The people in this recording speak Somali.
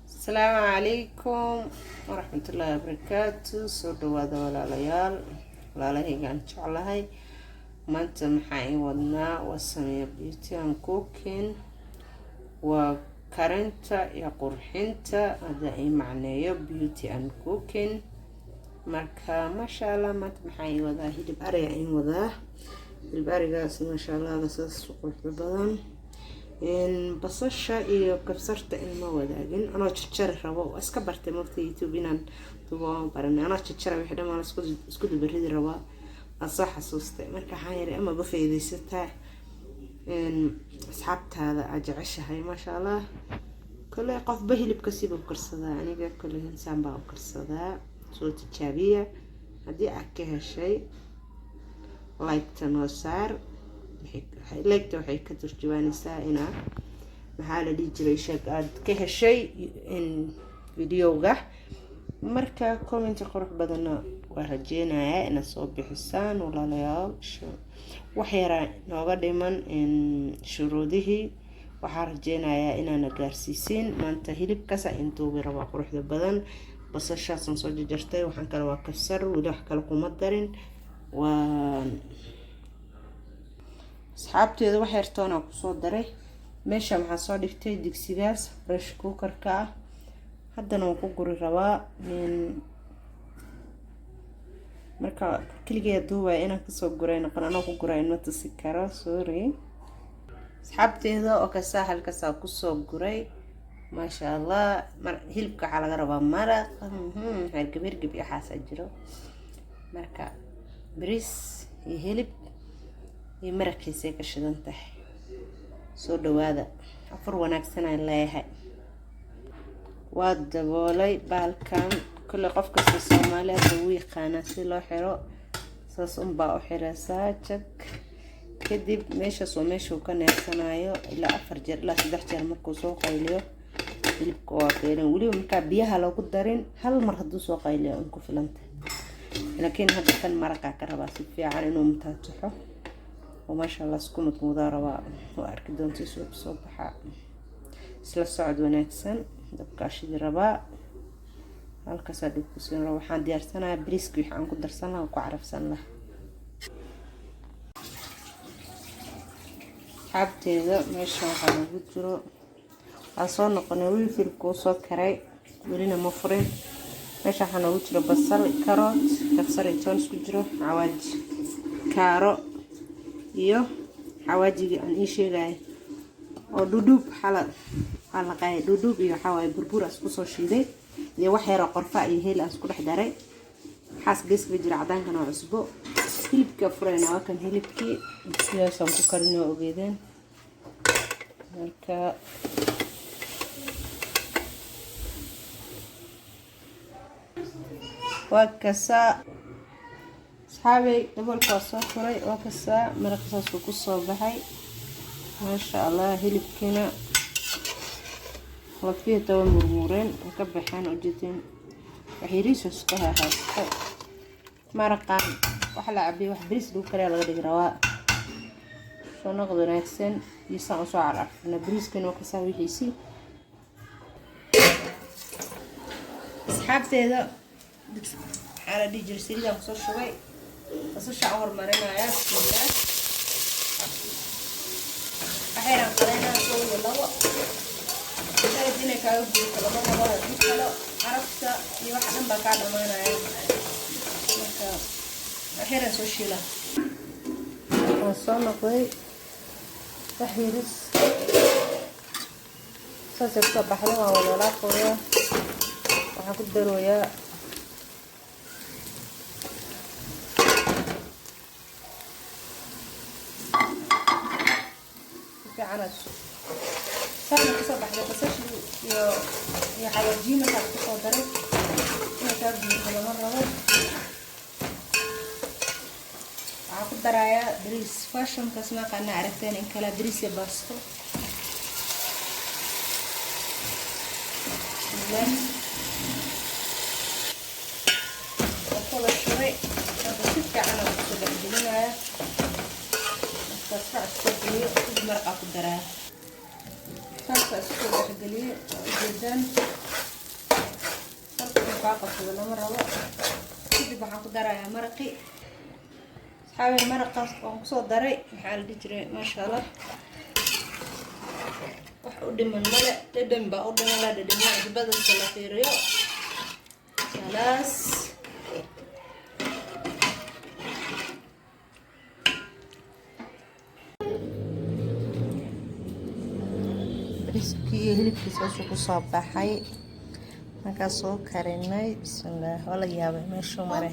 Asalaamu calaykum waraxmatullaahi wabarakaatu. Soo dhawaada walaalayaal, walaalahaygaan jeclahay. Maanta maxaa in wadnaa? Waa Sameeya Beauty and Cooking, waa karinta iyo qurxinta. Hadda ii macneeyo beauty and cooking. Marka maasha Allah, maanta maxaa ii wadaa? Hilib ariga in wadaa. Hilib arigaas maasha Allah saas u quruxda badan. Basasha iyo kabsarta in ma wadaagin, anoo jarjari rabo. Waa iska bartay mogta YouTube inaan dubo baranay. Anoo jarjara wixii dhan isku dubaridi rabaa aan soo xasuustay. Marka waxaan yiri, ama ba faa'iidaysataa asxaabtaada aad jeceshahay. Maasha Allah, kolley qofba hilibka siba u karsadaa, aniga kolley insaan baa u karsadaa. Soo tijaabiya, haddii aad ka heshay like-ta noo saar. Like-ta waxay ka turjubaanaysaa inaa, maxaa la dhihi jiray, sheeg aada ka heshay videoga. Marka comment qurux badanna waa rajeynayaa inaad soo bixisaan, walaalayaal. Wax yaraa nooga dhiman shuruudihii, waxaa rajeynayaa inaana gaarsiisiin. Maanta hilibkaasa in duubi rabaa quruxda badan. Basashaasaan soo jarjartay, waxaan kale waa kabsar, weli wax kale kuma darin. Waa asxaabteeda, wax yartoonaa kusoo daray. Meesha waxaan soo dhigtay digsigaas pressure cookerka ah, haddana waan ku guri rabaa. Marka keligeeda duubaya inaan kasoo guray noqon, anoo ku guray ma tusi karo, sorry asxaabteeda. Oo kasaa halkaasaa kusoo guray, maasha Allah. Hilibka waxaa laga rabaa maraq hergeb hergeb iyo waxaasaa jiro. Marka bariis iyo hilib iyo maraqiisay ka shidan tahay. Soo dhawaada, afur wanaagsanaan leeyahay. Waa daboolay baalkan. Kolley qof kasta Soomaali hadda wuu yaqaanaa si loo xiro. Saas unbaa u xiraysaa, jag. Kadib meeshaas waa meeshuu ka neefsanayo ilaa 4 jeer ilaa 3 jeer. Markuu soo qayliyo hilibka waa qeylan. Weliba markaa biyaha loogu darin, hal mar hadduu soo qayliyo un ku filanta. Laakiin hadda kan maraqaa ka rabaa si fiican inuu mutaataxo oo maasha Allah isku mudmuudaa rabaa. Oo arki doonta soo soo baxaa. Isla socod wanaagsan. Dabkaa shidi rabaa, halkaasaa dhib ku siin rabaa. Waxaan diyaarsanayaa bariiska, wixii aan ku darsan lahaa, ku carafsan lahaa. Asxaabteeda, meesha waxaa nagu jiro, waa soo noqonay. Weli hilibka uu soo karay, welina ma furin. Meesha waxaa noogu jiro basal, karoot, kabsar iyo toon isku jiro, xawaaji, kaaro iyo xawaajigii aan ii sheegaya oo dhudhuub xala waxaa laqaaya dhudhuub iyo waxaa waaye burbur aan isku soo shiiday iyo wax yaroo qorfa iyo heel aan isku dhex daray. Waxaas geeska jira, cadaankana waa cusbo. Hilibka furayna, waa kan hilibkii, sidaasaan ku karinoo ogeedeen. Marka waa kasaa asxaabey, daboolka waa soo furay. Waa kasaa, maraqa saasuu kusoo baxay, maasha Allah. Hilibkiina lafihii daba murmuureen, way ka baxeen, ujeedeen, waxyariisu iska haysto. Maraqan wax la cabiyo, wax bariis lagu kariya laga dhigi rabaa. Soo noqod wanaagsan iyo saan usoo carcarfina. Bariiskana waa kasaa wixiisii. Asxaabteeda, maxaa la dhihi jiray, saliidaan kusoo shubay, basasha aan hormarinaya. Bismillaah. Waxayraan qaleynaa kow iyo labo. Salad inay kaaga guurto laba rabo, haddii kalo carafta iyo waxa dhan baa kaa dhamaanaya. Marka waxyaraan soo shiila. Waan soo noqday, wax yaris saasay kusoo baxday. Waan walaalaaqooyaa, waxaan ku darooyaa si fiican saana kusoo baxday. Basashii iyo xawaajiyi markaad kusoo daray, inay kaa guurto lama rabo. Waxaan ku darayaa bariis fashionkaas, maqaana aragteen in kala, bariis iyo baasto. Bismillaah. Waa shubay hadda, si fiican aan kusoo dhexgelinaya. Markaas fac isku geliyo, kadib maraqaa ku daraa. Saasaa isku soo dhexgeliyey, waa ujeedaan. Salka inuu kaa qabsado lama rabo. Kadib waxaan ku darayaa maraqi, asxaabi. Maraqaas waan kusoo daray, maxaa la dhihi jiray, maasha Allah, wax u dhiman male. Dhadhan baa u dhiman la dhadhamiyo, cusbadasa la fiiriyo, khalaas. Bariiskii iyo hilibkii saasuu kusoo baxay markaa soo karinay. Bismillaah, waa la yaabay meeshuu maray.